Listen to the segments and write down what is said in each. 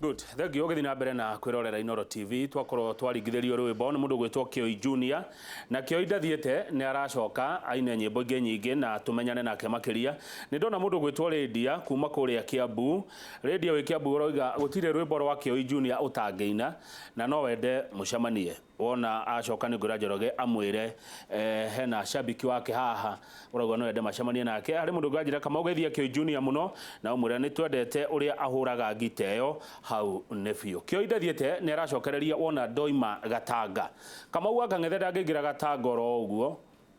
Good. Thank you. Ũgĩthiĩ na mbere na kwĩrorera Inoro TV, twakorwo twaringithĩrio rwĩmbo nĩ mũndũ ũgwĩtwo Kĩoi Junior, na Kĩoi ndathiĩte, nĩ aracoka aine nyĩmbo ingĩ nyingĩ na tũmenyane nake makĩria. Nĩ ndona mũndũ ũgwĩtwo Lydia kuma kũrĩa Kiambu. Lydia wĩ Kiambu ũroiga gũtirĩ rwĩmbo rwa Kĩoi Junior ũtangĩina na no wende mũcemanie. Wona acoka nĩ ngwĩra Njoroge amwĩre hena shabiki wake haha ũrauga no ende macemanie nake. Harĩ mũndũ ũngĩ wanjĩra Kamau geithia Kĩoi Junior mũno na ũmwĩre nĩ twendete ũrĩa ahũraga ngita ĩyo hau nĩ biũ. Kĩoi ndathiĩte nĩ aracokereria wona ndoima Gatanga. Kamau wa Kang'ethe ndangĩingĩra Gatanga oro ũguo.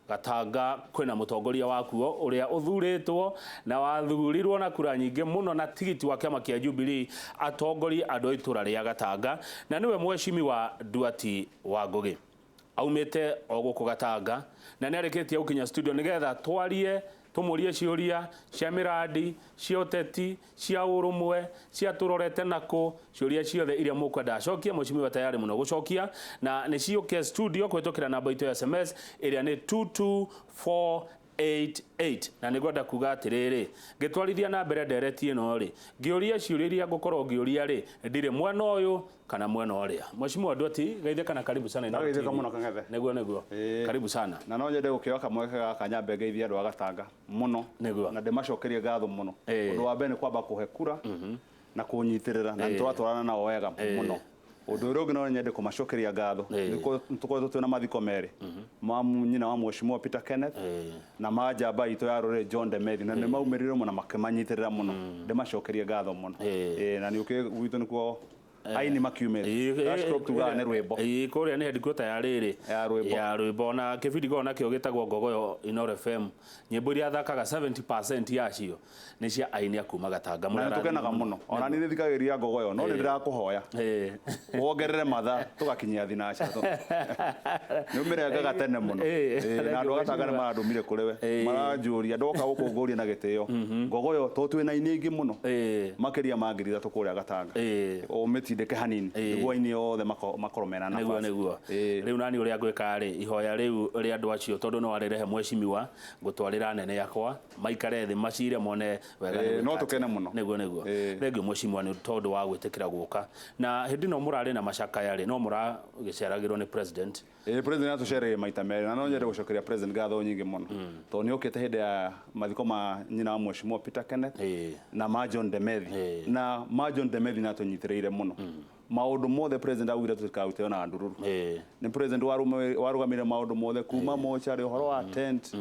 Gatanga kwĩna mũtongoria wakuo ũrĩa ũthurĩtwo na wathurirwo na kura nyingĩ mũno na tigiti wa kĩama kĩa Jubilee atongorie andũ a itũra rĩa Gatanga na nĩwe mweshimiwa Nduati wa Ngũgĩ. Aumĩte o gũkũ Gatanga na nĩ arĩkĩtie gũkinya studio nĩgetha twarie tũmũrie ciũria cia mĩrandi, cia ũteti, cia ũrũmwe, cia tũrorete nakũ, ciũria ciothe iria mũkwenda acokie, mweshimiwa tayari mũno gũcokia, na nĩ ciũke studio kũhĩtũkĩra namba itũ ya SMS ĩrĩa nĩ 22488. Na nĩ ngwenda kuga atĩrĩrĩ, ngĩtwarithia na mbere ndereti ĩno rĩ, ngĩũria ciũria iria ngũkorwo ngĩũria rĩ, ndirĩ mwena ũyũ kana mwena ũrĩa. Mweshimiwa Nduati, geithĩka na karibu sana Inooro Ndageithĩka TV. mũno Kang'ethe. Nĩguo nĩguo. Ĩĩ. Karibu sana. Na no nyende gũkĩoya kamweke gaka nyambe ngeithie andũ a Gatanga mũno Nĩguo. na ndĩmacokerie ngatho mũno. Ĩĩ. Ũndũ wa mbere nĩ kwamba kũhe kura na kũnyitĩrĩra na nĩtũratwarana nao wega mũno. Ũndũ ũrĩa ũngĩ no nyende kũmacokeria ngatho Ĩĩ. nĩ tũkoretwo twĩna mathiko merĩ ma nyina wa Mheshimiwa Peter Kenneth Ĩĩ. na ma njamba itũ ya rũrĩrĩ John Demethi na nĩ maumĩrire mũno na makĩmanyitĩrĩra mũno. Ndĩmacokerie ngatho mũno. Ĩĩ. Ĩĩ, na nĩ ũkĩũĩ gwitũ nĩkuo aini makiumĩte. Cash crop tugaga nĩ rwĩmbo. Ĩĩ, kũrĩa nĩ headquarter ya rĩrĩ Ya rwĩmbo. ya rwĩmbo na kĩbindi koragwo nakĩo gĩtagwo Ngogoyo Inooro FM. Nyĩmbo iria athakaga 70% yacio nĩ cia aini a kuma Gatanga. Na nĩ tũkenaga mũno. Ona niĩ nĩ thikagĩrĩria Ngogoyo no nĩ ndĩrakũhoya Ĩĩ. wongerere mathaa tũgakinyia thinaca. Nĩ ũmĩrengaga tene mũno. Ĩĩ. Ĩĩ, na andũ a Gatanga nĩ marandũmire kũrĩ we. Ĩĩ. Maranjũria ndoka gũkũ ngũrie na gĩtĩo. Ngogoyo tondũ twĩna aini aingĩ mũno. Ĩĩ. Makĩria ma 3,000 kũrĩa Gatanga. Ĩĩ. Ũmĩtindĩke hanini Ĩĩ. nĩguo aini othe makorwo mena Nĩguo nafasi. nĩguo. Ĩĩ. Rĩu nani ũrĩa ngwĩka rĩ, ihoya rĩu rĩa andũ acio tondũ no arĩrehe mweshimiwa, ngũtwarĩra anene akwa maikare thĩ macire mone wega nĩ Ĩĩ, no gwĩka tũkene atĩa. mũno. Nĩguo nĩguo. Ĩĩ. Thengiũ mweshimiwa nĩ tondũ wa gwĩtĩkĩra gũka. Na hĩndĩ ĩno mũrarĩ na macakaya rĩ, no mũragĩceragĩrwo nĩ president. Ĩĩ, president atũcereire maita merĩ na no nyende gũcokeria president ngatho nyingĩ mũno tondũ nĩ okĩte hĩndĩ ya mathiko ma nyina wa Mheshimiwa Peter Kenneth Ĩĩ. na ma John Demethi. Ĩĩ. Na ma John Demethi nĩ atũnyitĩrĩire mũno. Maũndũ mothe president augire tũtikarute ona ndururu. Ĩĩ. Nĩ president warũgamire maũndũ mothe kuma mocarĩ ũhoro wa tent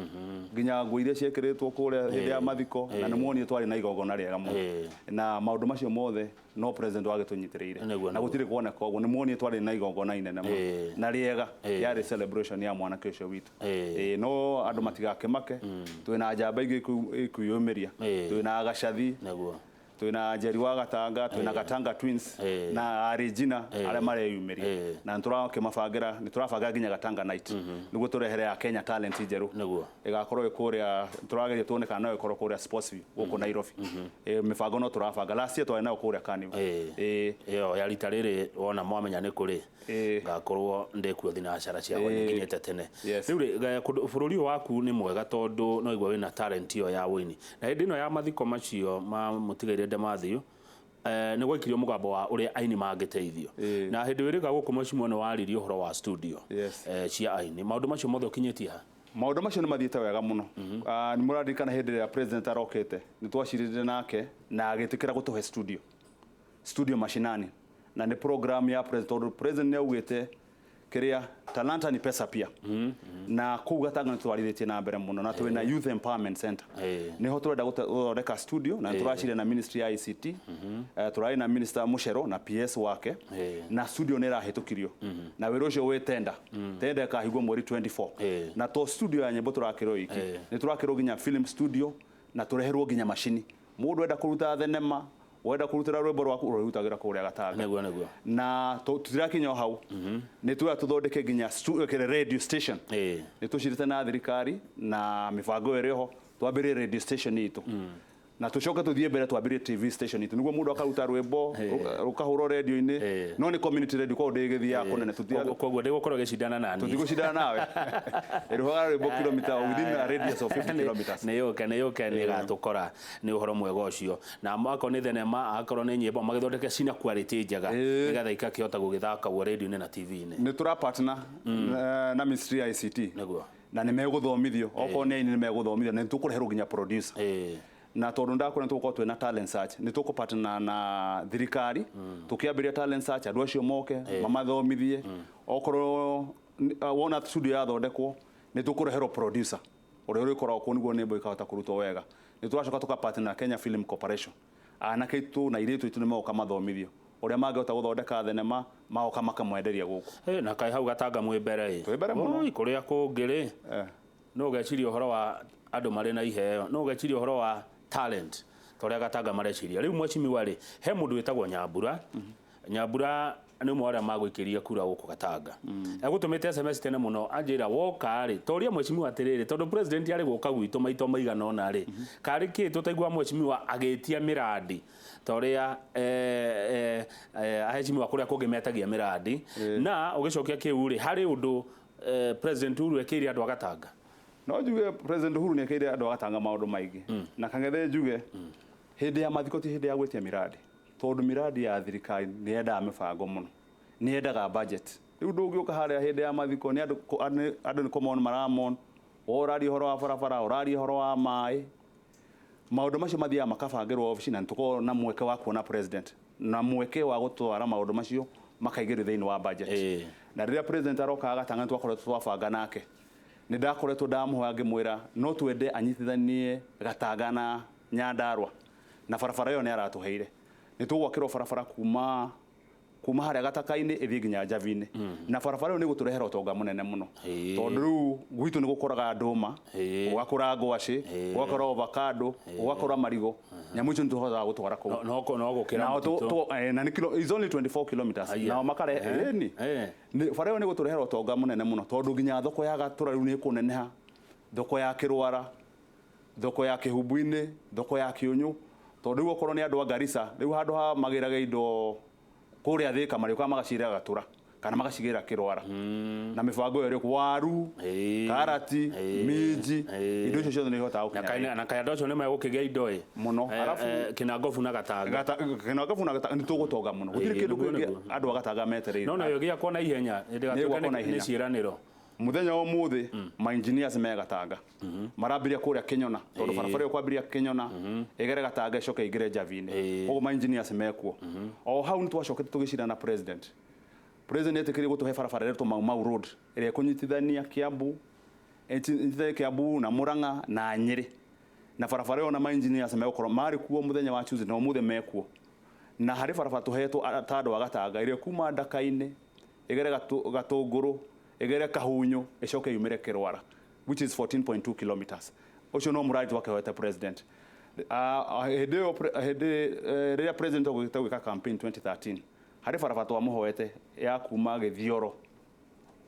nginya nguo iria ciĩkĩrĩtwo kũrĩa hĩndĩ ya mathiko na nĩ muonire twarĩ na igongona rĩega mũno. Ĩĩ. Na maũndũ macio mothe no president wagĩtũnyitĩrĩire. Nĩguo, Na nĩguo. gũtirĩ kuoneka ũguo nĩ muonire twarĩ na igongona inene mũno Ĩĩ. na rĩega Ĩĩ. yarĩ celebration ya mwanake ũcio witũ. Ĩĩ. Ĩĩ, no andũ matigakĩmake twĩna njamba ingĩ ikwĩyũmĩria Ĩĩ. twĩna Gacathi Nĩguo. twĩna Njeri wa Gatanga twĩna Gatanga Twins Ĩĩ. na Regina arĩa mareyumĩria Ĩĩ. na nĩtũrakĩmabangĩra nĩtũrabanga nginya Gatanga Night nĩguo tũrehere ya Kenya talent njerũ Nĩguo. ĩgakorwo ĩ kũrĩa tũrageria tuone kana no ĩkorwo kũrĩa Sports View gũkũ Nairobi. Ĩĩ, mĩbango no tũrabanga last year twarĩ nayo kũrĩa Carnival. Ĩĩ. Ĩĩ. Ĩyo ya rita rĩrĩ wona mwamenya nĩ kũrĩ Ĩĩ. ngakorwo ndĩkuo thinacara ciakwa Ĩĩ. nginyĩte tene. Yes. Rĩu rĩ, bũrũri ũyũ waku nĩ mwega tondũ no igua wĩna talent ĩyo ya ũini. Na hĩndĩ ĩno ya mathiko macio ma mũtigairĩ Dematthew, nĩ gwaikirio mũgambo wa ũrĩa aini mangĩteithio. Ĩĩ. Na hĩndĩ wĩrĩga gũkũ Mheshimiwa nĩ waririe ũhoro wa studio Yes. cia aini. Maũndũ macio mothe ũkinyĩtie ha? Maũndũ macio nĩ mathiĩte wega mũno. Nĩ mũraririkana hĩndĩ ĩrĩa president arokĩte nĩ twacirire nake na agĩtĩkĩra gũtũhe studio. Studio mashinani. Na nĩ program ya president tondũ president nĩ augĩte kĩrĩa talanta ni pesa pia. Na kũu Gatanga nĩ twarithĩtie na mbere mũno na twĩna Youth Empowerment Center. Nĩho tũrenda gũthondeka studio na tũraciria na ministry ya ICT. Tũrarĩ na minister Mũcero na PS wake na studio nĩ ĩrahĩtũkirio. Na wĩra ũcio wĩ tender. Tender ĩkahingwo mweri 24. Na to studio ya nyĩmbo tũrakĩrwo iki. Nĩ tũrakĩrwo nginya film studio na tũreherwo nginya macini. Mũndũ enda kũruta thenema, wenda kũrutĩra rwĩmbo rwaku ũrĩrutagĩra kũrĩa Gatanga. Nĩguo nĩguo. Na tũtirakinya o hau. Nĩ tuoya tũthondeke nginya radio station. Ĩĩ. Nĩ tũcirĩte na thirikari na mĩbango ĩrĩ ho twambĩrĩrie radio station itũ. Na tũcoke tũthiĩ mbere twambĩrĩrie TV station itũ nĩguo mũndũ akaruta rwĩmbo rũkahũrwo radio-inĩ, no nĩ community radio, koguo ndĩgĩthiaga kũnene. Tũthiaga Koguo ndĩgũkorwo gĩcindana nani. Tũtigũcindana nawe, ĩrũhaga rwĩmbo kilomita within a radius of 50 kilometers. Nĩ yũke, nĩ yũke, nĩ ĩgatũkora. Nĩ ũhoro mwega ũcio, na akorwo nĩ thenema, akorwo nĩ nyĩmbo, magĩthondeke cina quality njega, nĩgetha ikakĩhota gũgĩthakagwo radio-inĩ na TV-inĩ. Nĩ tũra partner na ministry ya ICT na nĩ megũthomithio, okorwo nĩ aini nĩ megũthomithio, na nĩ tũkũreherwo nginya producer. Na tondũ ndakũra nĩ tũgũkorwo twĩna talent search, nĩ tũkũpartner na thirikari tũkĩambĩrĩria talent search, andũ acio moke mamathomithie. Okorwo wona studio yathondekwo, nĩ tũkũreherwo producer ũrĩa ũrĩkoragwo kũu nĩguo nyĩmbo ikahota kũrutwo wega. Nĩ tũracoka tũkapartner na Kenya Film Corporation, anake aitũ na airĩtu aitũ nĩ magoka mathomithio ũrĩa mangĩhota gũthondeka thenema, magoka makamwenderia gũkũ. Na kaĩ hau Gatanga mwĩ mbere ĩ. Twĩ mbere mũno. Oi, kũrĩa kũngĩ rĩ, no ũgeciria ũhoro wa andũ marĩ na iheo, no ũgeciria ũhoro wa talent ta ũrĩa Gatanga mareciria rĩu. Mheshimiwa rĩ, he mũndũ wĩtagwo Nyambura. Nyambura nĩ ũmwe wa arĩa magũikĩria kura gũkũ Gatanga. Egũtũmĩte SMS tene mũno, anjĩra woka rĩ, toria mheshimiwa atĩrĩrĩ, tondũ president arĩ gũka gwitũ maito maigana ũna rĩ, karĩ kĩ tũtaigua mheshimiwa agĩtia mĩrandi ta ũrĩa aheshimiwa kũrĩa kũngĩ metagia mĩrandi? Na ũgĩcokia kĩu rĩ, harĩ ũndũ President Uhuru ekĩire andũ a Gatanga? No njuge President Uhuru nĩ ekĩire andũ a Gatanga maũndũ maingĩ, na kang'ethe njuge hĩndĩ ya mathiko ti hĩndĩ ya gwĩtia miradi, tondũ miradi ya thirikari nĩ yendaga mĩbango mũno, nĩ yendaga budget. Rĩu ndũngĩũka harĩa hĩndĩ ya mathiko nĩ andũ andũ nĩ kũmon maramon, wowe ũraria ũhoro wa barabara, ũraria ũhoro wa maĩ. Maũndũ macio mathiaga makabangĩrwo obici, na nĩtũkoragwo na mweke wa kuona president na mweke wa gũtwara maũndũ macio makaingĩrio thĩinĩ wa budget. Na rĩrĩa president arokaga Gatanga, nĩ twakoretwo twabanga nake, nĩ ndakoretwo ndamũhoya ngĩmwĩra no twende anyitithanie Gatanga na Nyandarua, na barabara ĩyo nĩ aratũheire. Nĩ tũgwakĩrwo barabara kuma harĩa Gataka-inĩ ĩthiĩ nginya Njabi-inĩ, na barabara ĩyo nĩ ĩgũtũrehera ũtonga mũnene mũno, tondũ rĩu gwitũ nĩ gũkũraga ndũma, gũgakũra ngwacĩ, gũgakũra avocado, gũgakũra marigũ. Nyamũ icio nĩ tũhotaga gũtwara kũu. No gũkĩra Nao mũtitũ. Na nĩ kilo, is only 24 kilometers. Nao makare ĩni. Bara ĩyo nĩ gũtũrehera ũtonga mũnene mũno, tondũ nginya thoko ya Gatũra rĩu nĩ ĩkũneneha, thoko ya Kĩrwara, thoko ya Kĩhumbu-inĩ, thoko ya Kĩũnyũ, tondũ rĩu okorwo nĩ andũ a Garissa, rĩu handũ ha magĩrage indo kũrĩa Thĩka, marĩũkaga magacigĩra Gatũra kana magacigĩra Kĩrwara. Na mĩbango ĩyo ĩrĩ waru, karati, minji, indo icio ciothe nĩ ihotaga Na gũkinya. Na kaĩ andũ acio nĩ megũkĩgĩa indo ĩ Mũno. Kĩnangobu na Gatanga. Kĩnangobu na Gatanga nĩ tũgũtonga mũno, gũtirĩ kĩndũ kĩngĩ andũ a Gatanga metereire. No nayo ĩgĩakwo na ihenya, ndĩgatuĩke Nĩ ĩgwakwo na nĩ ihenya. ciĩranĩro. Muthenya wa ũmũthĩ ma engineers me Gatanga marambĩrĩria kũrĩa Kĩnyona, tondũ barabara ĩyo kwambĩrĩria Kĩnyona, ĩgere Gatanga, ĩcoke ĩingĩre Njabi-inĩ. Koguo ma engineers mekuo. O hau nĩ twacokete tũgĩcira na president. President nĩ etĩkĩrie gũtũhe barabara ĩretwo Mau Mau Road, ĩrĩa ĩkũnyitithania Kiambu, ĩnyitithanie Kiambu na Murang'a na Nyĩrĩ, na barabara ĩyo na ma engineers megũkorwo marĩ kuo mũthenya wa Tuesday na ũmũthĩ mekuo. Na harĩ barabara tũhetwo ta andũ a Gatanga, ĩrĩa kuma Ndaka-inĩ ĩgere Gatũngũrũ, ĩgere Kahunyũ, ĩcoke yumĩre Kĩrwara, which is 14.2 kilometers. Ũcio no mũradi twakĩhoete president. Hĩndĩ ĩyo hĩndĩ rĩrĩa president ogĩte gwĩka campaign 2013, harĩ barabara twamũhoete ya kuma Gĩthioro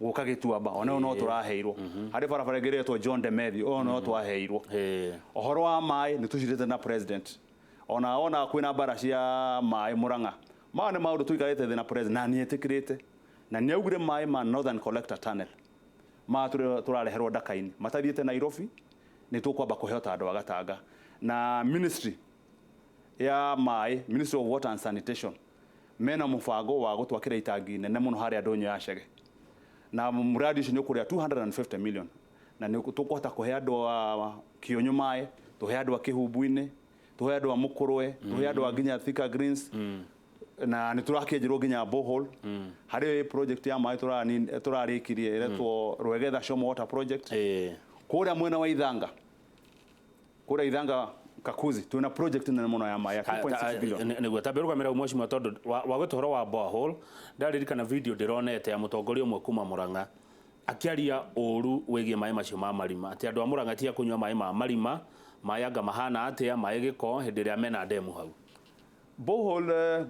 gũka Gĩtuamba, ona ĩyo no tũraheirwo. Harĩ barabara ĩngĩ ĩretwo John Demethi, oyo no twaheirwo. Ũhoro wa maĩ nĩ tũcirĩte na president, ona kwĩna mbara cia maĩ Murang'a. Maya nĩ maũndũ tũikarĩte thĩ na president na nĩ etĩkĩrĩte, na nĩ augire maĩ ma Northern Collector Tunnel maya tũrareherwo Ndaka-inĩ matathiĩte Nairobi, nĩ tũkwamba kũheo ta andũ a Gatanga. Na ministry ya maĩ, Ministry of Water and Sanitation, mena mũbango wa gũtwakĩra itangi nene mũno harĩa ndũnyũ ya Chege, na mũradi ũcio nĩ ũkũrĩa 250 million, na nĩ tũkũhota kũhe andũ a Kĩũnyũ maĩ, tũhe andũ a Kĩhumbu-inĩ, tũhe andũ a Mũkũrwe, tũhe andũ a nginya Thika Greens, na nĩ tũrakĩenjerwo nginya borehole. Harĩ project ya maĩ tũrarĩkirie ĩretwo Rwegetha Shomo Water Project. Kũrĩa mwena wa Ithanga, kũrĩa Ithanga Kakuzi, twĩna project nene mũno ya maĩ ya 2.6 billion. Nĩguo tambe rũgamĩra mheshimiwa, tondũ wagwĩta ũhoro wa borehole, ndaririkana video ndĩronete ya mũtongoria ũmwe kuma Murang'a akĩaria ũru wĩgiĩ maĩ macio ma marima, atĩ andũ a Murang'a ti a kũnyua maĩ ma marima, maĩ anga mahana atĩa, maĩ gĩko, hĩndĩ ĩrĩa mena ndemu hau. Borehole,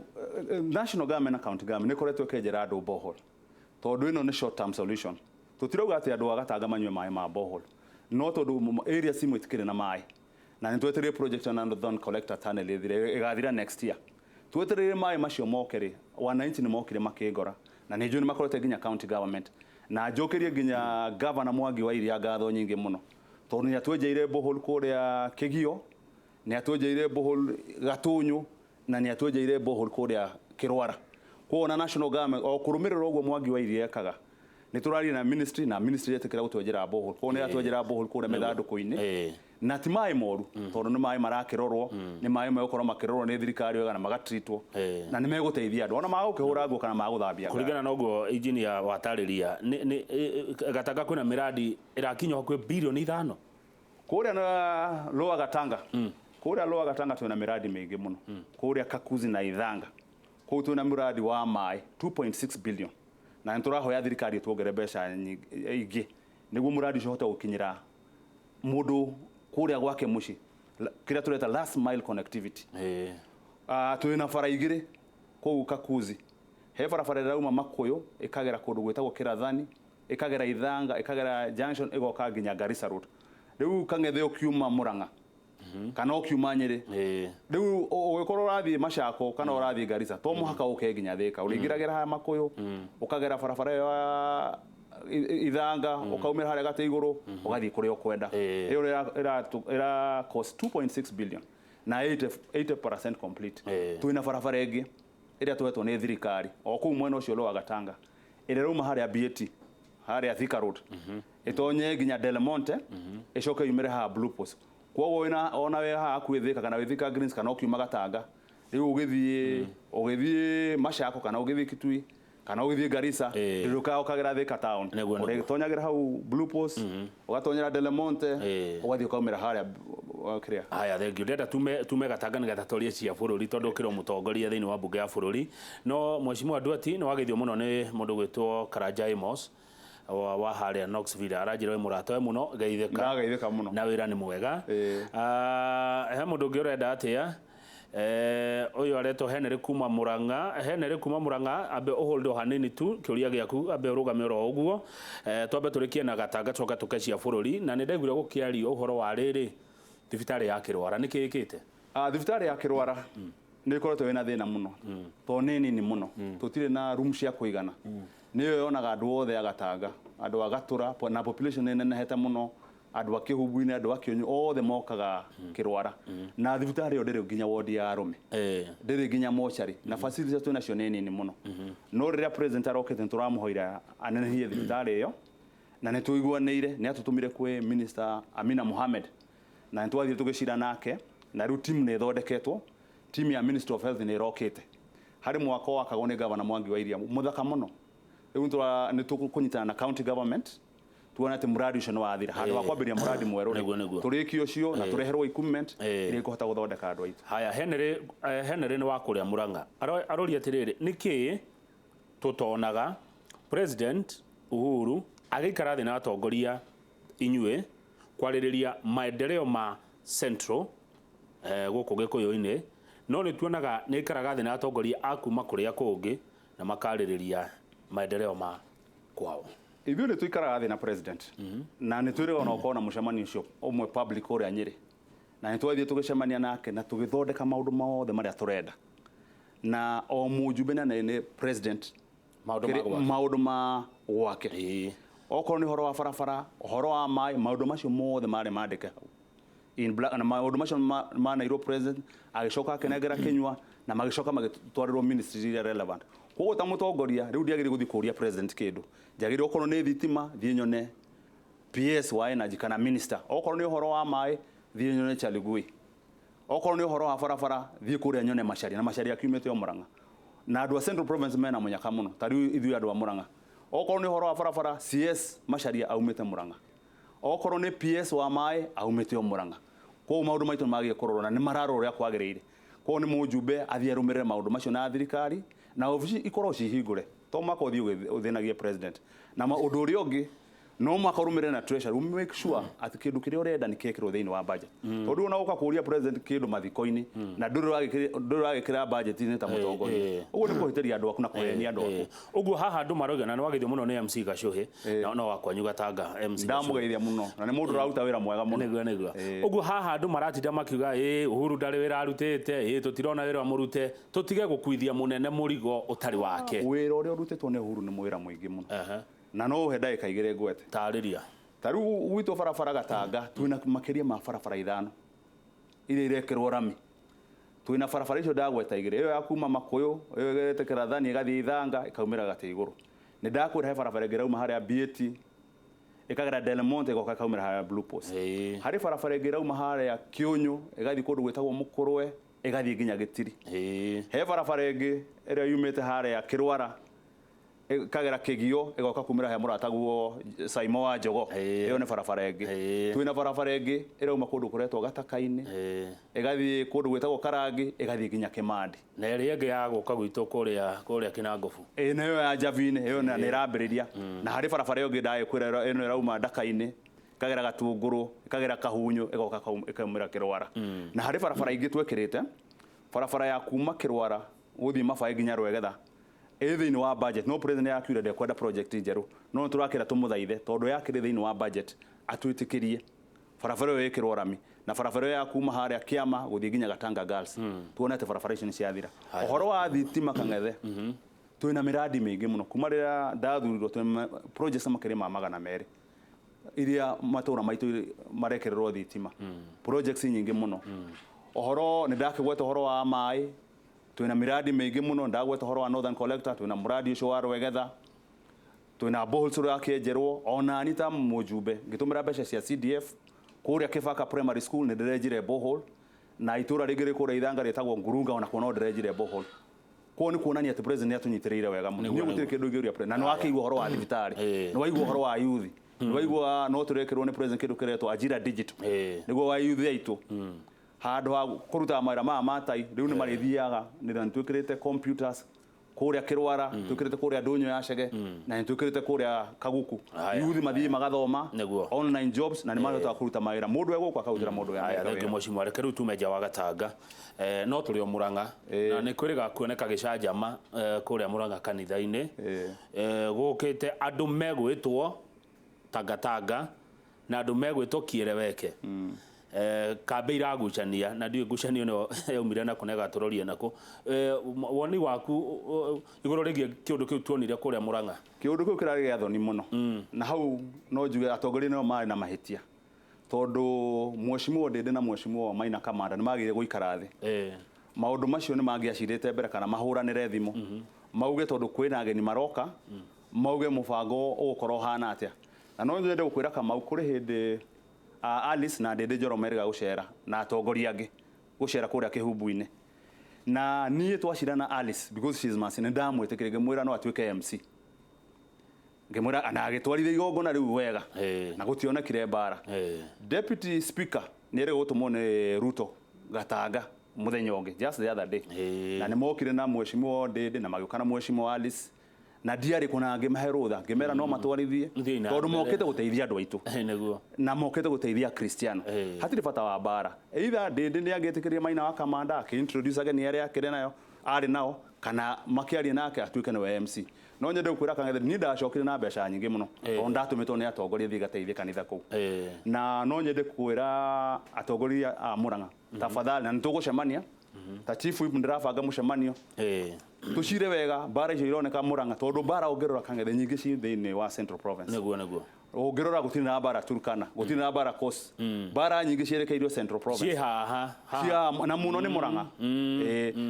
national government na county government nĩ ĩkoretwo ĩkĩenjera andũ borehole, tondũ ĩno nĩ short term solution. Tũtirauga atĩ andũ a Gatanga manyue maĩ ma borehole, no tondũ area cimwe itikĩrĩ na maĩ. Na nĩ twetereire project ya Northern Collector Tunnel ĩthire, ĩgathira next year. Twetereire maĩ macio moke rĩ, wananchi nĩ mokire makĩngora, na nĩ njũĩ nĩ makorete nginya county government, na njũkĩrie nginya governor Mwangi wa Iria ngatho nyingĩ mũno, tondũ nĩ atwenjeire borehole kũrĩa Kĩgio, nĩ atwenjeire borehole Gatũnyũ, na nĩ atwenjeire borehole kũrĩa Kĩrwara. Koguo na national government o kũrũmĩrĩra ũguo Mwangi wa Iria ekaga, nĩ tũraria na ministry, na ministry yetĩkĩra gũtwenjera borehole. Koguo nĩ atwenjera borehole kũrĩa mĩthandũkũ-inĩ, na ti maĩ moru, tondũ nĩ maĩ marakĩrorwo, nĩ maĩ megũkorwo makĩrorwo nĩ thirikari wega na magatreatwo, na nĩ megũteithia andũ ona magũkĩhũra nguo kana magũthambia ngari. Kũringana na ũguo engineer watarĩria, nĩ Gatanga kwĩna mĩradi ĩrakinya hakuhĩ birioni 5. Kũrĩa na Lower Gatanga, kũrĩa Lower Gatanga twĩna mĩradi mĩingĩ mũno. Kũrĩa Kakuzi na Ithanga, kũu twĩna mũradi wa maĩ 2.6 billion, na nĩ tũrahoya thirikari ĩtuongere mbeca ingĩ nĩguo mũradi ũcio ũhote gũkinyĩra mũndũ kũrĩa gwake mũciĩ, kĩrĩa tũreta last mile connectivity. Twĩna bara igĩrĩ kũu Kakuzi. He barabara ĩrauma Makũyũ, ĩkagera kũndũ gwĩtagwo Kĩrathani, ĩkagera Ithanga, ĩkagera junction, ĩgoka nginya Garissa Road. Rĩu Kang'ethe ũkiuma Murang'a kana ũkiuma Nyĩrĩ, rĩu ũgĩkorwo ũrathiĩ Machako kana ũrathiĩ Garissa, to mũhaka ũke nginya Thika. Ũrĩingĩragĩra haha Makũyũ, ũkagera barabara ĩyo ya Ithanga, ũkaumĩra harĩa gatĩ igũrũ, ũgathiĩ kũrĩa ũkwenda. Ĩyo ĩra cost 2.6 billion na 80% complete. Twĩna barabara ĩngĩ ĩrĩa twetwo nĩ thirikari o kũu mwena ũcio Lower Gatanga, ĩrĩa ĩrauma harĩa BAT, harĩa Thika Road, ĩtonye nginya Del Monte, ĩcoke yumĩre haha Blue Post. Koguo wĩna ona wĩ haha hakuhĩ Thika kana wĩ Thika Greens kana ũkiuma Gatanga, rĩu ũgĩthiĩ Machako kana ũgĩthiĩ Kitui kana ũgĩthiĩ Garissa, ndũrĩũkaga ũkagera Thika town. Nĩguo, nĩguo. Ũrĩtonyagĩra hau Blue Post, ũgatonyera Del Monte, ũgathiĩ ũkaumĩra harĩa kĩrĩa. Haya, thank you. Ndĩrenda tume Gatanga nĩgetha twarie cia bũrũri, tondũ ũkĩrĩ o mũtongoria thĩinĩ wa mbunge ya bũrũri. No Mheshimiwa Nduati, nĩ wageithio mũno nĩ mũndũ gwĩtwo Karanja Amos wa harĩa Knoxville. Aranjĩra wĩ mũrata we mũno, geithĩka. Ndageithĩka mũno. Na wĩra nĩ mwega. He mũndũ ũngĩ ũrenda atĩa? Ũyũ aretwo Henry kuma Murang'a. Henry kuma Murang'a, ambe ũhold o hanini tu kĩũria gĩaku, ambe ũrũgame oro ũguo. Twambe tũrĩkie na Gatanga, coka tũke cia bũrũri. Na nĩ ndaiguire gũkĩario ũhoro wa rĩrĩ thibitarĩ ya Kĩrwara, nĩ kĩĩ ĩkĩte? Thibitarĩ ya Kĩrwara nĩ ĩkoretwo ĩna thĩna mũno, tondũ nĩ nini mũno, tũtirĩ na room cia kũigana. Nĩyo yonaga andũ othe a Gatanga, andũ a Gatũra, na population nĩ ĩnenehete mũno, andũ a Kĩhumbu-inĩ, andũ a Kĩũnyũ, othe mokaga Kĩrwara. Na thibitarĩ ĩyo ndĩrĩ nginya wodi ya arũme, ndĩrĩ nginya mocarĩ, na facilities twĩ nacio nĩ nini mũno. No rĩrĩa president arokĩte, nĩ tũramũhoire anenehie thibitarĩ ĩyo, na nĩ tũiguanĩire, nĩ atũtũmire kwĩ Minister Amina Mohamed, na nĩ twathire tũgĩcira nake, na rĩu team nĩ ĩthondeketwo. Team ya Ministry of Health nĩ ĩrokĩte. Harĩ mwaka wakagwo nĩ Governor Mwangi wa Iria mũthaka mũno. Rĩu nĩ tũkũnyitana na county government tuone atĩ mũradi ũcio nĩ wathira, handũ ha kwambĩrĩria mũradi mwerũ rĩ, Nĩguo, nĩguo. tũrĩkie ũcio na tũreherwo equipment ĩrĩa ĩkũhota gũthondeka andũ aitũ. Haya, Henry nĩ wa kũrĩa Murang'a. Aroria atĩrĩrĩ, nĩkĩ tũtonaga President Uhuru agĩikara thĩ na atongoria inyuĩ kwarĩrĩria maendeleo ma Central, gũkũ Gĩkũyũ-inĩ, no nĩ tuonaga nĩ aikaraga thĩ na atongoria a kuma kũrĩa kũngĩ na makarĩrĩria maendeleo ma kwao? Ithuĩ nĩ tũikaraga thĩ na president, na nĩ twĩrĩga ona ũkorwo na mũcemanio ũcio ũmwe public kũrĩa Nyĩrĩ, na nĩ twathiĩ tũgĩcemania nake na tũgĩthondeka maũndũ mothe marĩa tũrenda, na o mũjumbe na nĩ president maũndũ ma gwake. Maũndũ ma gwake, okorwo nĩ ũhoro wa barabara, ũhoro wa maĩ, maũndũ macio mothe marĩ mandĩke hau in black, na maũndũ macio maneirwo president, agĩcoka akĩnengera Kĩnyua, na magĩcoka magĩtwarĩrwo ministry iria relevant. Koguo ta mũtongoria rĩu ndiagĩrĩire gũthiĩ kũria president kĩndũ, njagĩrĩire okorwo nĩ thitima thiĩ nyone PS wa energy kana minister, okorwo nĩ ũhoro wa maĩ thiĩ nyone Chaligui, okorwo nĩ ũhoro wa barabara thiĩ kũrĩa nyone Macharia, na Macharia akiumĩte o Murang'a, na andũ a Central Province mena mũnyaka mũno. Ta rĩu ithuĩ andũ a Murang'a, okorwo nĩ ũhoro wa barabara, CS Macharia aumĩte Murang'a, okorwo nĩ PS wa maĩ aumĩte o Murang'a. Koguo maũndũ maitũ nĩ magĩrĩire kũrorwo na nĩ mararorwo ũrĩa kwagĩrĩire. Koguo nĩ mũjumbe athiĩ arũmĩrĩre maũndũ macio na thirikari, na obici ikorwo cihingũre, to mũhaka ũthiĩ ũthĩnagie president. Na ũndũ ũrĩa ũngĩ No mwaka ũrũmĩrĩre na treasury, make sure atĩ kĩndũ kĩrĩa ũrenda nĩ kĩekĩrwo thĩinĩ wa budget, tondũ ona ũka kũria president kĩndũ mathiko-inĩ na ndũrĩ ũragĩkĩra budget-inĩ ta mũtongoria, ũguo nĩ kũhĩtĩria andũ aku na kũhenia andũ aku. Ũguo haha andũ marauga na nĩ wageithio mũno nĩ MC Gacuhi no wakwanyu Gatanga MC Gacuhi. Ndamũgeithia mũno na nĩ mũndũ ũraruta wĩra mwega mũno. Nĩguo nĩguo. Ũguo haha andũ maratinda makiuga ĩ Uhuru ndarĩ wĩra arutĩte, ĩ tũtirona wĩra mũrute, tũtige gũkuithia mũnene mũrigo ũtarĩ wake. Wĩra ũrĩa ũrutĩtwo nĩ Uhuru nĩ wĩra mũingĩ mũno. Na no ũhe ndagĩka igĩrĩ ngwete. Tarĩria. Ta rĩu gwitũ barabara Gatanga twĩna makĩria ma barabara 5 iria irekĩrwo rami. Twĩna barabara icio ndagweta igĩrĩ, ĩyo ya kuma Makũyũ, ĩyo ĩgerete Kĩrathani ĩgathiĩ Ithanga ĩkaumĩra Gatĩ Igũrũ. Nĩ ndakwĩra he barabara ĩngĩ ĩrauma harĩa BAT ĩkagera Del Monte ĩgoka ĩkaumĩra harĩa Blue Post. Harĩ barabara ĩngĩ ĩrauma harĩa Kĩũnyũ ĩgathiĩ kũndũ gwĩtagwo Mũkũrwe ĩgathiĩ nginya Gĩtiri. He barabara ĩngĩ ĩrĩa yumĩte harĩa Kĩrwara ĩkagera Kĩgio ĩgoka kumĩra he mũrataguo Saimo wa Njogo. Ĩyo nĩ barabara ĩngĩ. Twĩna barabara ĩngĩ ĩrauma kũndũ kũretwo Gataka-inĩ ĩgathiĩ kũndũ gwĩtagwo Karangi ĩgathiĩ nginya Kĩmandi. Na ĩrĩa ĩngĩ ya gũka gwitũ kũrĩa Kĩnangobu. Ĩĩ nayo ya Njabi-inĩ ĩyo nĩ ĩrambĩrĩria. Na harĩ barabara ĩyo ĩngĩ ndagĩkwĩra ĩno ĩrauma Ndaka-inĩ ĩkagera Gatungũrũ ĩkagera Kahunyũ ĩgoka ĩkaumĩra Kĩrwara. Na harĩ barabara ingĩ twekĩrĩte, barabara ya kuma Kĩrwara gũthiĩ Mabaĩ nginya Rwegetha ĩ thĩinĩ wa budget. No president yakiuga ndekwenda project njerũ, no tũrakĩra tũmũthaithe tondũ yakĩrĩ thĩinĩ wa budget atwĩtĩkĩrie barabara ĩyo ĩkĩrwo rami na barabara ĩyo ya kuma harĩa Kĩama gũthiĩ nginya Gatanga Girls. Tuone atĩ barabara icio nĩ ciathira. Ũhoro wa thitima Kang'ethe, twĩna mĩradi mĩingĩ mũno kuma rĩrĩa ndathurirwo, twĩna projects makĩria ma 200 iria matũra maitũ marekererwo thitima, projects nyingĩ mũno. Ũhoro nĩ ndakĩgweta ũhoro wa maĩ, twĩna miradi mĩingĩ mũno, ndagweta ũhoro wa Northern Collector, twĩna mũradi ũcio wa Rwegetha, twĩna boreholes ũrĩa wakĩenjerwo. Ona ni ta mũjumbe ngĩtũmĩra mbeca cia CDF kũrĩa Kĩbaka Primary School nĩ ndĩrenjire borehole, na itũra rĩngĩ rĩ kũrĩa Ithanga rĩtagwo Ngurunga ona kuo no ndĩrenjire borehole. Koguo nĩ kuonania atĩ president nĩ atũnyitĩrĩire wega mũno. Niĩ gũtirĩ kĩndũ ingĩũria president. Na nĩ wakĩigua ũhoro wa thibitarĩ, nĩ waigua ũhoro wa youth, nĩ waigua no tũrekĩrwo nĩ president kĩndũ kĩretwo Ajira Digital, nĩguo wa youth aitũ handũ ha kũrutaga mawĩra maya ma tai rĩu nĩ marĩthiaga nĩ twĩkĩrĩte computers kũrĩa Kĩrwara, twĩkĩrĩte kũrĩa Ndũnyũ ya Chege, na nĩ twĩkĩrĩte kũrĩa Kaguku. Youth mathiĩ magathoma online jobs na nĩ mahotaga kũruta mawĩra, mũndũ egũkũ akarutĩra mũndũ wĩra. Thengiũ mheshimiwa, reke rĩu tume nja wa Gatanga, no tũrĩ o Murang'a na nĩ kwĩrĩga kuoneka gĩcanjama kũrĩa Murang'a kanitha-inĩ. Gũkĩte andũ megwĩtwo Tangatanga na andũ megwĩtwo Kiereweke. Kambe iragucania na ndiũĩ ngucanio ĩno yaumire nakũ na ĩgatũroria nakũ. Woni waku igũrũ rĩgiĩ kĩũndũ kĩu tuonire kũrĩa Murang'a? Kĩũndũ kĩu kĩrarĩ gĩa thoni mũno, na hau no njuge atongoria nĩo marĩ na mahĩtia, tondũ mheshimiwa Ndĩndĩ na mheshimiwa Maina Kamanda nĩ magĩrĩire gũikara thĩ. Maũndũ macio nĩ mangĩacirĩte mbere kana mahũranĩre thimũ mauge tondũ kwĩna ageni maroka, mauge mũbango ũgũkorwo ũhana atĩa. Na no nyende gũkwĩra Kamau, kũrĩ hĩndĩ Alice na Ndĩndĩ Njoro merĩga gũcera na atongoria angĩ gũcera kũrĩa Kĩhumbu-inĩ, na niĩ twacira na Alice because she is my senior, ndamwĩtĩkĩria ngĩmwĩra no atuĩke MC, ngĩmwĩra na agĩtwarithia igongona rĩu wega na gũtionekire mbara. Deputy Speaker nĩ erĩga gũtũmwo nĩ Ruto Gatanga mũthenya ũngĩ just the other day, na nĩ mokire na mheshimiwa Ndĩndĩ na magĩũka na mheshimiwa Alice, na ndiarĩ kuna ngĩmahe rũtha ngĩmera no matwarithie tondũ mokĩte gũteithia andũ aitũ na mokĩte gũteithia Kristiano, hatirĩ bata wa mbara. Either Ndĩndĩ nĩ angĩtĩkĩria Maina wa Kamanda akĩ-introduce ageni arĩa akĩrĩ nayo arĩ nao, kana makĩaria nake atuĩke nĩwe MC. No nyende gũkwĩra Kang'ethe, niĩ ndacokire na mbeca nyingĩ mũno tondũ ndatũmĩtwo nĩ atongoria thiĩ gateithie kanitha kũu. Na no nyende kwĩra atongoria a Murang'a tafadhali, na nĩtũgũcemania ta chief whip, ndĩrabanga mũcemanio tucire wega mbara icio ironeka Murang'a, tondũ mbara ũngĩrora Kang'ethe nyingĩ ci thĩinĩ wa Central Province. Nĩguo nĩguo. Ũngĩrora gũtirĩ na mbara Turkana, gũtirĩ na mbara Coast, mbara nyingĩ cierekeirio Central Province ciĩ haha na mũno nĩ Murang'a.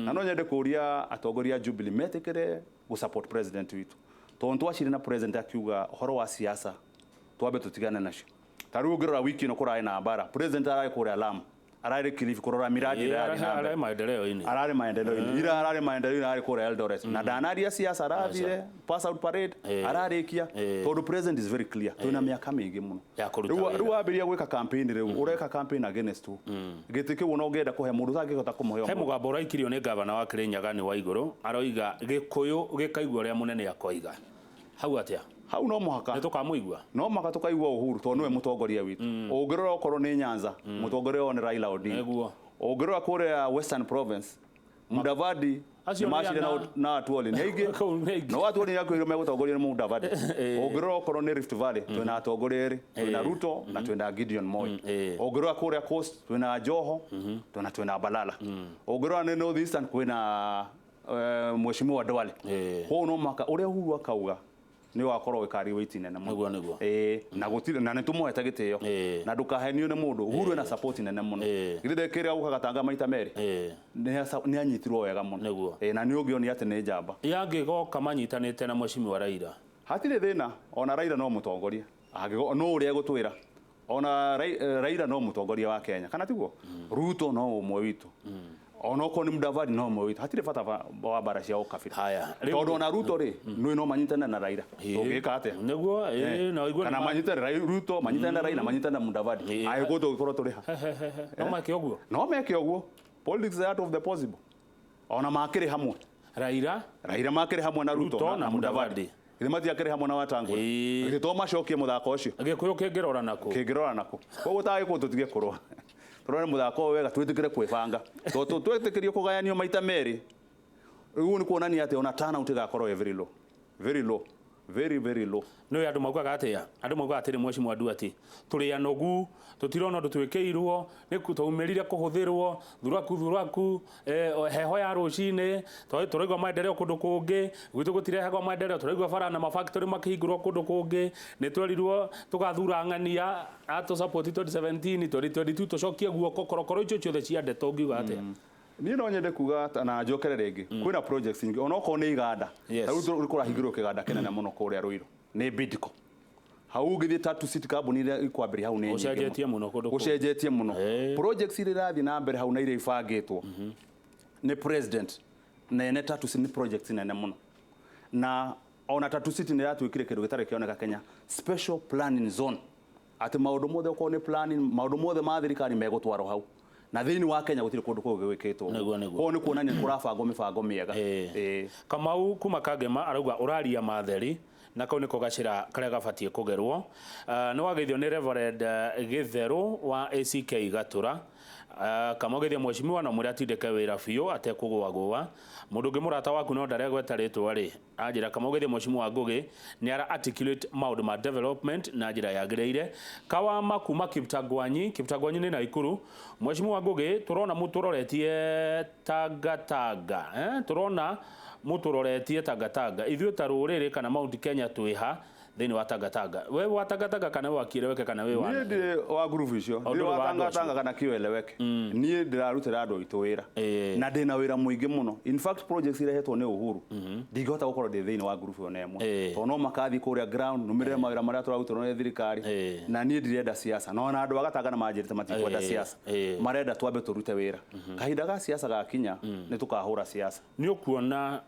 Na no nyende kũria atongoria a Jubilee metĩkĩre gũ support president witũ, tondũ twacire na president akiuga ũhoro wa siasa twambe tũtigane nacio. Ta rĩu ũngĩrora wiki ĩno kũrarĩ na mbara, president ararĩ kũrĩa Lamu, ararĩ Kilifi kũrora miradi ĩrĩa ĩrathiĩ na mbere. Ararĩ maendeleo-inĩ. Ararĩ maendeleo-inĩ. Ira ararĩ maendeleo-inĩ, ararĩ kũrĩa Eldoret. Na ndanaria siasa, arathire pass out parade, ararĩkia, tondũ president is very clear. Twĩna mĩaka mĩingĩ mũno. Ya kũruta wĩra. Rĩu wambĩrĩria gwĩka campaign rĩu, ũreka campaign against who? Gĩtĩ kĩu ona ũngĩenda kũhe mũndũ ũtangĩhota kũmũhe He mũgambo ũraikirio nĩ gavana wa Kirinyaga nĩ wa igũrũ, aroiga Gĩkũyũ gĩkaigua ũrĩa mũnene akoiga. Hau atia? Hau no mũhaka Nĩ tũkamũigua. No mũhaka tũkaigua Uhuru tondũ nĩwe mũtongoria witũ. Ũngĩrora okorwo nĩ Nyanza, mũtongoria wao nĩ Raila Odinga. Nĩguo. Ũngĩrora kũrĩa Western Province, Mudavadi Acio nĩ nĩmacire na Atwoli nĩ aingĩ. Kũu nĩ aingĩ. No Atwoli nĩakwĩrwo megũtongorio nĩ Mudavadi. Ũngĩrora okorwo nĩ Rift Valley, twĩna atongoria erĩ, twĩna Ruto na twĩna Gideon Moi. Ũngĩrora kũrĩa Coast twĩna Joho twĩna Balala. Ũngĩrora nĩ North Eastern kwĩna Mheshimiwa Duale. Koguo no mũhaka ũrĩa Uhuru akauga nĩ wakorwo wĩkari wĩiti nene mũno. Nĩguo, nĩguo. Ĩĩ, na gũtirĩ na nĩtũmũhete gĩtĩo na ndũkahenio nĩ mũndũ. Uhuru ena support nene mũno. Githĩ ndekĩrĩga gũka Gatanga maita merĩ? Nĩ anyitirwo wega mũno. Nĩguo. Ĩĩ, na nĩ ũngĩonia atĩ nĩ njamba. Yangĩgoka manyitanĩte na Mheshimiwa Raila. Hatirĩ thĩna, ona Raila no mũtongoria. No ũrĩa egũtwĩra. Ona Raila no mũtongoria wa Kenya, kana tiguo? Ruto no ũmwe witũ. Ona okorwo nĩ Mudavadi no ũmwe witũ. Hatirĩ bata wa mbara cia ũkabira. Haya. Tondũ ona Ruto rĩ, nĩ no manyitane na Raila. Tũngĩka atĩa? Nĩguo, ĩĩ, na ũigue Kana manyitane na Ruto, manyitane na Raila, manyitane na Mudavadi. Angĩkorwo tũngĩkorwo tũrĩ ha. No meke ũguo. No meke ũguo. Politics is out of the possible. Ona makĩrĩ hamwe. Raila, Raila makĩrĩ hamwe na Ruto Ruto na Mudavadi. Githĩ matiakĩrĩ hamwe na Wetangula. Githĩ to macokie mũthako ũcio. Gĩkũyũ kĩngĩrora nakũ? Kĩngĩrora nakũ. Koguo ta Gĩkũyũ tũtige kũrũa. Tũrore mũthako ũyũ wega, twĩtĩkĩre kwĩbanga. Tondũ twetĩkĩrio kũgayanio maita merĩ, rĩu nĩ kuonania atĩ ona turnout ĩgakorwo ĩ very low. Very low. Very, very low. Nĩ andũ maugaga atĩa? Andũ maugaga atĩrĩ Mheshimiwa Nduati, tũrĩ anogu, tũtirona ũndũ twĩkĩirwo, nĩ twaumĩrire kũhũthĩrwo, thuraku thuraku, heho ya rũcinĩ, tũraigua maendeleo kũndũ kũngĩ, gwitũ gũtirehagwo maendeleo, tũraigua bara na mafactory makĩhingũrwo kũndũ kũngĩ, nĩ twerirwo tũgathura ng'ania atũ support 2017, 2022 tũcokie guoko korokoro icio ciothe cia ndeto ũngiuga atĩa? Niĩ no nyende kuga na njokere rĩngĩ, kwĩna projects nyingĩ ona okorwo nĩ iganda. Yes. Ta rĩu kũrahingũrwo kĩganda kĩnene mũno kũrĩa Ruiru, nĩ Bidco. Hau ũngĩthiĩ Tatu City kambuni iria ikwambĩrĩria hau nĩ nyingĩ mũno. Gũcenjetie mũno kũndũ kũu. Gũcenjetie mũno. Projects iria irathiĩ na mbere hau na iria ibangĩtwo nĩ president nene. Tatu City nĩ projects nene mũno, na ona Tatu City nĩ yatuĩkire kĩndũ gĩtarĩ kĩoneka Kenya, special planning zone, atĩ maũndũ mothe okorwo nĩ planning, maũndũ mothe ma thirikari megũtwarwo hau, na thĩinĩ wa Kenya gũtirĩ kũndũ kũngĩ gwĩkĩtwo ũguo. Nĩguo, nĩguo. Koguo nĩ kuonania nĩ kũrabangwo mĩbango mĩega. Kamau kuma Kangema arauga ũraria matheri na kau nĩko gacĩra karĩa gabatiĩ kũgerwo. Nĩ wageithio nĩ Reverend Gĩtherũ wa ACK Gatũra. Kamau geithia mheshimiwa na mwĩre atindĩke wĩra biũ atekũgũagũa. Mũndũ ũngĩ mũrata waku no ndaregweta rĩtwa rĩ, anjĩra Kamau geithia mheshimiwa Ngũgĩ nĩ ara articulate maũndũ ma development na njĩra yagĩrĩire. Kawama kuma Kiptangwanyi, Kiptangwanyi nĩ Naikuru. Mheshimiwa Ngũgĩ tũrona mũtũroretie Tangatanga, tũrona mũtũroretie Tangatanga, ithuĩ ta rũrĩrĩ kana Mount Kenya twĩha thĩinĩ wa Tangatanga? We wa Tangatanga kana we wa Kieleweke kana we wa Niĩ ndirĩ wa ngurubu icio, O, ndirĩ ndũrĩ wa wa andũ acio. Tangatanga kana Kieleweke. Niĩ ndĩrarutĩra andũ aitũ wĩra na ndĩna wĩra mũingĩ mũno. In fact, projects irehetwo nĩ Uhuru ndingĩhota gũkorwo ndĩ thĩinĩ wa ngurubu ona ĩmwe, tondũ no makathiĩ kũrĩa ground nũmĩrĩre mawĩra marĩa tũrarutĩrwo nĩ thirikari, na niĩ ndirenda siasa, na ona andũ a Gatanga nĩ manjĩrĩte matikwenda siasa, marenda twambe tũrute wĩra. Kahinda ga siasa gakinya nĩ tũkahũra siasa. Nĩ ũkuona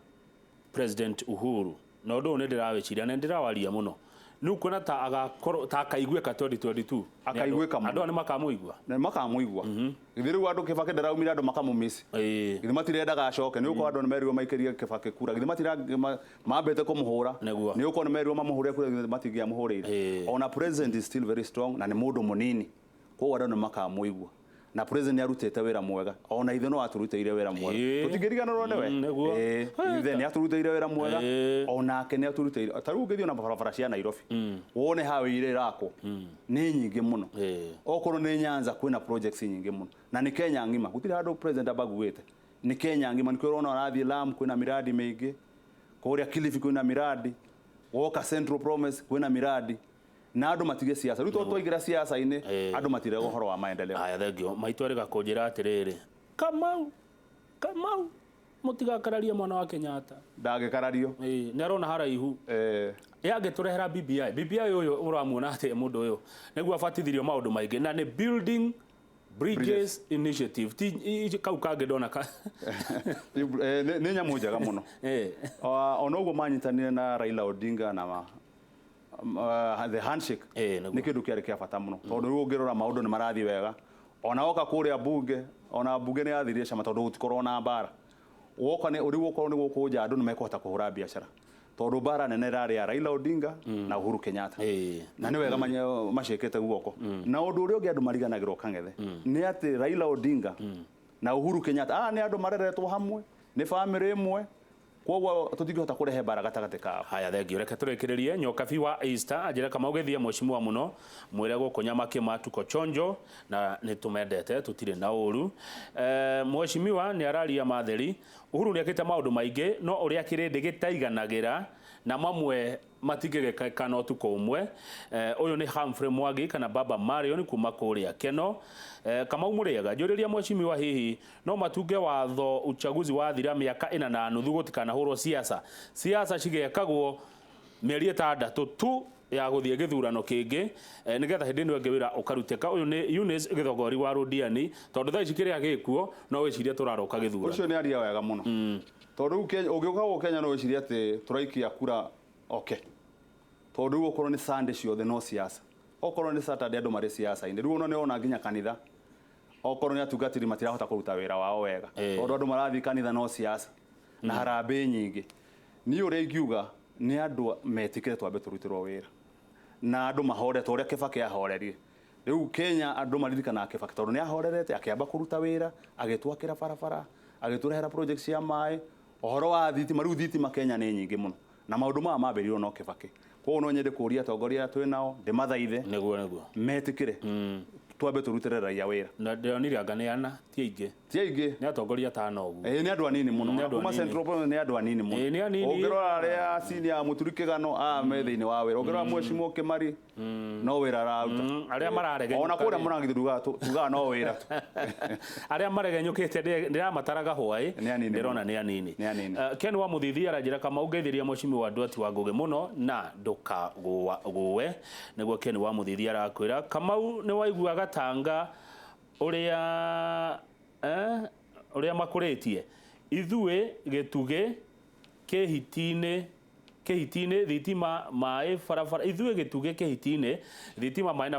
President Uhuru, na ũndũ ũyũ nĩ ndĩrawĩciria na nĩ ndĩrawaria mũno, nĩ ũkuona ta agakorwo ta akaiguĩka 2022? Akaiguĩka mũno. Andũ aya nĩ makamũigua. Na makamũigua. Githĩ rĩu andũ Kibaki ndaraumire andũ makamũmisi? Githĩ matirendaga acoke? Nĩ ũkorwo andũ nĩ merirwo maikĩrie Kibaki kura. Githĩ matira mambĩte kũmũhũra? Nĩguo. Nĩ ũkorwo nĩ merirwo mamũhũre kura, githĩ matingĩamũhũrĩire? Ona president is still very strong na nĩ mũndũ mũnini, koguo andũ nĩ makamũigua, na president nĩ arutĩte wĩra mwega, ona ithe no aturutĩire wĩra mwega. Tũtingĩriganĩrwo nĩwe. Nĩguo. Ithe nĩ aturutĩire wĩra mwega. Onake nĩ aturutĩire. Ta rĩu ũngĩthiĩ ona barabara cia Nairobi wone highway iria irakwo nĩ nyingĩ mũno. Okorwo nĩ Nyanza kwĩna projects nyingĩ mũno, na nĩ Kenya ng'ima, gũtirĩ handũ president abaguĩte, nĩ Kenya ng'ima. Nĩkĩo ũrona ũrathiĩ Lamu kwĩna miradi mĩingĩ, kũrĩa Kilifi kwĩna miradi, woka Central Promise kwĩna miradi, na andũ matige siasa. Rĩu tondũ twaingĩra siasa-inĩ, andũ matirega ũhoro wa maendeleo. Haya, thengio. Maitũ arĩga kũnjĩra atĩrĩrĩ, Kamau, Kamau, mũtigakararie mwana wa Kenyatta. Ndangĩkarario. Nĩ arona haraihu. Yangĩtũrehera BBI, BBI ũyũ ũramuona atĩ mũndũ ũyũ nĩguo abatithirio maũndũ maingĩ, na nĩ Building Bridges Initiative, ti kau kangĩ ndona ka Nĩ nyamũ njega mũno. Ona ũguo manyitanire na Raila Odinga na the handshake Nĩguo. Nĩ kĩndũ kĩarĩ kĩa bata mũno, tondũ rĩu ũngĩrora maũndũ nĩ marathiĩ wega. Ona woka kũrĩa bunge, ona bunge nĩ yathirie cama tondũ gũtikorwo na mbara. Woka nĩ rĩu okorwo nĩ gũkũ nja andũ nĩ mekũhota kũhũra biacara, Tondũ mbara nene ĩrarĩ ya Raila Odinga na Uhuru Kenyatta. Na nĩ wega macĩkĩte guoko. Na ũndũ ũrĩa ũngĩ andũ mariganagĩrwo, Kang'ethe, nĩ atĩ Raila Odinga na Uhuru Kenyatta nĩ andũ mareretwo hamwe, nĩ bamĩrĩ ĩmwe, koguo tũtingĩhota kũrehe mbara gatagatĩ kao. Haya, thengio. Reke tũrĩkĩrĩrie. Nyokabi wa Easter anjĩra kama ũgĩthiĩ mheshimiwa mũno, mwĩre gũkũ Nyamakĩma tuko chonjo na nĩ tũmendete, tũtirĩ na ũru. Mheshimiwa nĩ araria matheri. Uhuru nĩ ekĩte maũndũ maingĩ, no ũrĩa kĩrĩndĩ gĩtaiganagĩra na mamwe matingĩgĩkĩka na ũtukũ ũmwe. Ũyũ nĩ Humphrey Mwangi kana Baba Marion kuma kũrĩa Keno. Kamau Mũrĩega, njũrĩria mheshimiwa, hihi no matunge watho uchaguzi wathira mĩaka 4.5 gũtikanahũrwo siasa, siasa cigekagwo mĩeri 6 tu ya gũthiĩ gĩthurano kĩngĩ, nĩgetha hĩndĩ ĩno ĩngĩ wĩra ũkarutĩka. Ũyũ nĩ Eunice Gĩthogori wa Rũdiani, tondũ thaa ici kĩrĩa gĩkuo no wĩcirie tũraroka gĩthurano. Ũcio nĩ aria wega mũno, tondũ rĩu ũngĩũka gũkũ Kenya no wĩcirie atĩ tũraikia kura, okay, tondũ rĩu okorwo nĩ Sunday ciothe no siasa, okorwo nĩ Saturday andũ marĩ siasa-inĩ. Rĩu ona nĩ ona nginya kanitha, okorwo nĩ atungatĩri matirahota kũruta wĩra wao wega, tondũ andũ marathiĩ kanitha no siasa na harambee nyingĩ. Niĩ ũrĩa ingiuga nĩ andũ metĩkĩre twambe tũrutĩrwo wĩra na andũ mahore ta ũrĩa Kibaki ahorerie. Rĩu Kenya andũ maririkanaga Kibaki tondũ nĩ ahorerete, akĩamba kũruta wĩra, agĩtwakĩra barabara, agĩtũrehera project cia maĩ, ũhoro wa thitima. Rĩu thitima Kenya nĩ nyingĩ mũno, na maũndũ maya mambĩrĩirio no Kibaki. Koguo no nyende kũria atongoria arĩa twĩ nao, ndĩmathaithe Nĩguo, nĩguo. metĩkĩre twambe tũrutĩre raia wĩra. Na ndĩronire anga nĩ ana, ti aingĩ. Ti aingĩ. Nĩ atongoria 5 ũguo. Ĩĩ, nĩ andũ anini mũno. Nĩ andũ Kuma anini. Central Province nĩ andũ anini mũno. Ĩĩ, nĩ anini. Ũngĩrora arĩa senior, Mũturi Kĩgano, me thĩinĩ wa wĩra. Ũngĩrora Mheshimiwa Kĩmari, no wĩra araruta. Arĩa mararegenyũka Ona kũrĩa rĩ. Mũrangi tugaga no wĩra tu. Arĩa maregenyũkĩte ndĩramataraga hwaĩ. Nĩ anini ndĩrona mũno. Nĩ anini. Nĩ anini. Ken wa Mũthithi aranjĩra, kama ũngeithĩria mheshimiwa Nduati wa Ngũgĩ mũno na ndũkagũe. Nĩguo Ken wa Mũthithi arakwĩra. Kamau, nĩ waigua Gatanga ũrĩa ũrĩa makũrĩtie ithuĩ gĩtugĩ kĩhiti-inĩ, kĩhiti-inĩ thitima, maĩ, barabara. Ithuĩ gĩtugĩ kĩhiti-inĩ, thitima, maĩ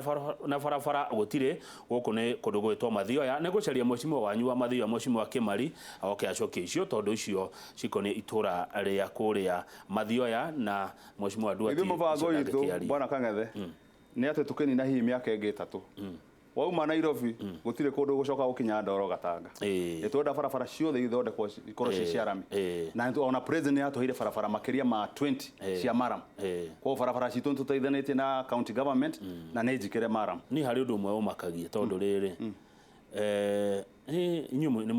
na barabara gũtirĩ. Gũkũ nĩ kũndũ gwĩtwo Mathioya. Nĩ gũcaria mheshimiwa wanyu wa Mathioya, mheshimiwa Kĩmari, oke acokie icio, tondũ icio cikoniĩ itũra rĩa kũrĩa Mathioya na mheshimiwa Nduati. Ithuĩ mũbango icio witũ, ndangĩkĩaria. Bwana Kang'ethe, nĩ atĩ tũkĩnina hihi mĩaka ĩngĩ 3 wauma Nairobi, gũtirĩ kũndũ gũcoka gũkinya ndoro Gatanga. Nĩ twenda barabara ciothe ithondekwo ikorwo ciĩ cia rami. Na ona president nĩ atũheire barabara makĩria ma 20 cia maram. Koguo barabara citũ nĩ tũteithanĩtie na county government na nĩ njikĩre maram. Niĩ harĩ ũndũ ũmwe ũmakagia, tondũ rĩrĩ, inyuĩ nĩ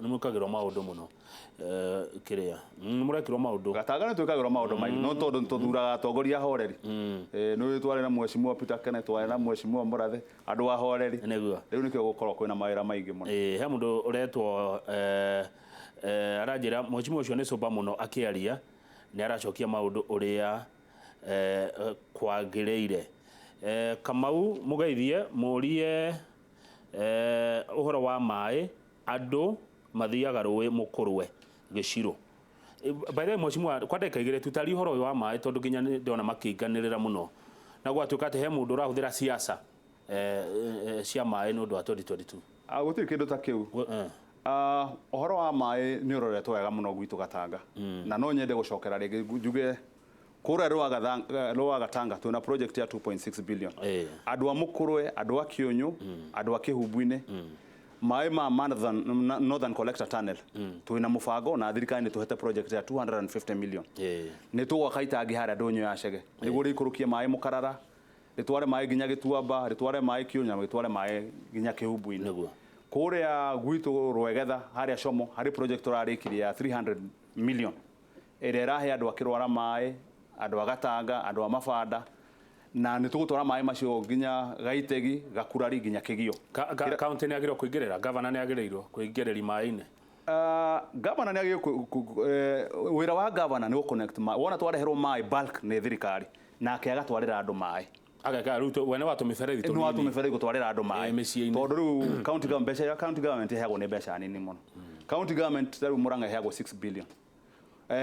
mwĩkagĩrwo maũndũ mũno, kĩrĩa nĩ mũrekĩrwo maũndũ. Gatanga nĩ twĩkagĩrwo maũndũ maingĩ, no tondũ tũthuraga atongoria ahoreri. Nĩ twarĩ na mheshimiwa Peter Kenneth, twarĩ na mheshimiwa Mũrathe, andũ ahoreri. Rĩu nĩkĩo gũkorwo kwĩna mawĩra maingĩ mũno. He mũndũ ũretwo aranjĩra mheshimiwa ũcio nĩ sober mũno, akĩaria nĩ aracokia maũndũ ũrĩa kwagĩrĩire. Kamau, mũgeithie, mũrie ũhoro wa maĩ, andũ mathiaga rũĩ mũkũrwe gĩcirũ. By the way, mheshimiwa, kwa ndagĩka 2 tutarie ũhoro ũyũ wa maĩ, tondũ nginya nĩ ndĩrona makĩinganĩrĩra mũno na gwatuĩka atĩ he mũndũ ũrahũthĩra siasa cia maĩ nĩ ũndũ wa 2022. Gũtirĩ kĩndũ ta kĩu. Ũhoro wa maĩ nĩ ũroretwo wega mũno gwitũ Gatanga, na no nyende gũcokera rĩngĩ njuge kũrĩa Rũa Gatanga twĩna project ya 2.6 billion. Andũ a Mũkũrwe, andũ a Kĩũnyũ, andũ a Kĩhumbu-inĩ, maĩ ma Northern Collector Tunnel, twĩna mũbango na thirikari nĩ tũhete project ya 250 million. Nĩ tũgwaka itangi harĩa ndũnyũ ya Chege nĩguo rĩikũrũkie maĩ Mũkarara, rĩtware maĩ nginya Gĩtuamba, rĩtware maĩ Kĩũnyũ, na rĩtware maĩ nginya Kĩhumbu-inĩ. Kũrĩa gwitũ Rwegetha, harĩa Como, harĩ project tũrarĩkirie ya 300 million ĩrĩa ĩrahe andũ a Kĩrwara maĩ, andũ a Gatanga, andũ a Mabanda, na nĩ tũgũtwara maĩ macio nginya Gaitegi, Gakurari, nginya Kĩgio. County nĩ agĩrĩirwo kũingĩrĩra, governor nĩ agĩrĩirwo kũingĩrĩria maĩ-inĩ? Governor nĩ agĩrĩirwo wĩra wa governor nĩ gũ-connect maĩ. Wona twareherwo maĩ bulk nĩ thirikari, nake agatwarĩra andũ maĩ. Ageka rĩu we nĩ wa tũmĩberethi Nĩ wa tũnini. Tũmĩberethi gũtwarĩra andũ maĩ. Mĩciĩ-inĩ. Tondũ rĩu county government, mbeca ya county government ĩheagwo nĩ mbeca nini mũno. County government ta rĩu Murang'a ĩheagwo 6 billion.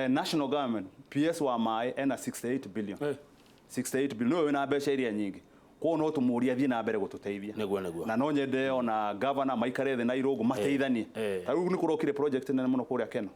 National government, PS wa maĩ ena 68 billion. 68 billion, nĩwe wĩna mbeca iria nyingĩ. Koguo no tũmũrie athiĩ na mbere gũtũteithia. Nĩguo, nĩguo. Na no nyende ona governor maikare thĩ na Irũngũ mateithanie. Ta rĩu nĩ kũrokire project nene mũno kũrĩa Keno.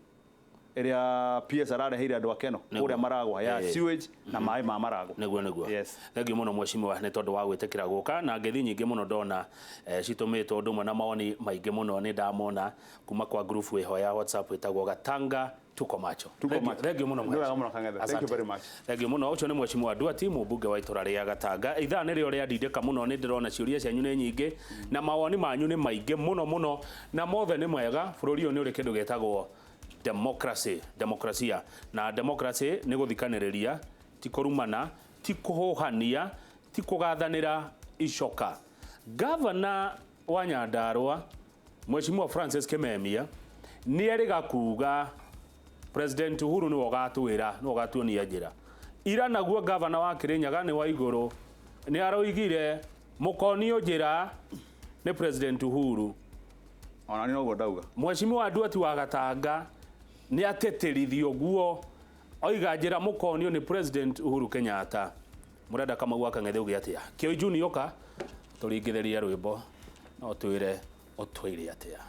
Ĩrĩa PS arareheire andũ akeno kũrĩa Maragwa ya sewage na maĩ ma Maragwa. Niguo, niguo. Yes. Thengiũ mũno, mheshimiwa, nĩ tondũ wa gwĩtĩkĩra gũka na ngethi nyingĩ mũno ndona citũmĩtwo ũndũ ũmwe na mawoni maingĩ mũno nĩ ndamona kuma kwa group ĩho ya WhatsApp ĩtagwo Gatanga Tuko Macho. Tuko Thank you- Macho. Thank you mũno. Nĩ wega mũno, Kang'ethe. Thank you Asante. very much. Thank you mũno. Ũcio nĩ mheshimiwa Nduati, mũmbunge wa itũra rĩa Gatanga. Ithaa nĩrĩo rĩandindĩka mũno, nĩ ndĩrona ciũria cianyu nĩ nyingĩ na mawoni manyu nĩ maingĩ mũno mũno na mothe nĩ mega. Bũrũri ũyũ nĩ ũrĩ kĩndũ gĩtagwo democracy, demokrasia, na democracy nĩ gũthikanĩrĩria, ti kũrumana, ti kũhũhania, ti kũgathanĩra icoka. Gavana wa Nyandarua, Mheshimiwa Francis Kimemia, nĩ erĩga kuga President Uhuru nĩwe ũgatwĩra, nĩwe ũgatuonia njĩra. Ira naguo gavana wa Kirinyaga nĩ wa igũrũ nĩ aroigire mũkonio njĩra nĩ President Uhuru. Ona nĩ noguo ndauga. Mheshimiwa Nduati wa Gatanga nĩ atetĩrithio guo oiga njĩra mũkonio nĩ President Uhuru Kenyatta. Mũrenda Kamau wa Kang'ethe uge atĩa? Kĩoi Junior, ũka tũringithĩrie rwĩmbo no twĩre ũtwĩre atĩa.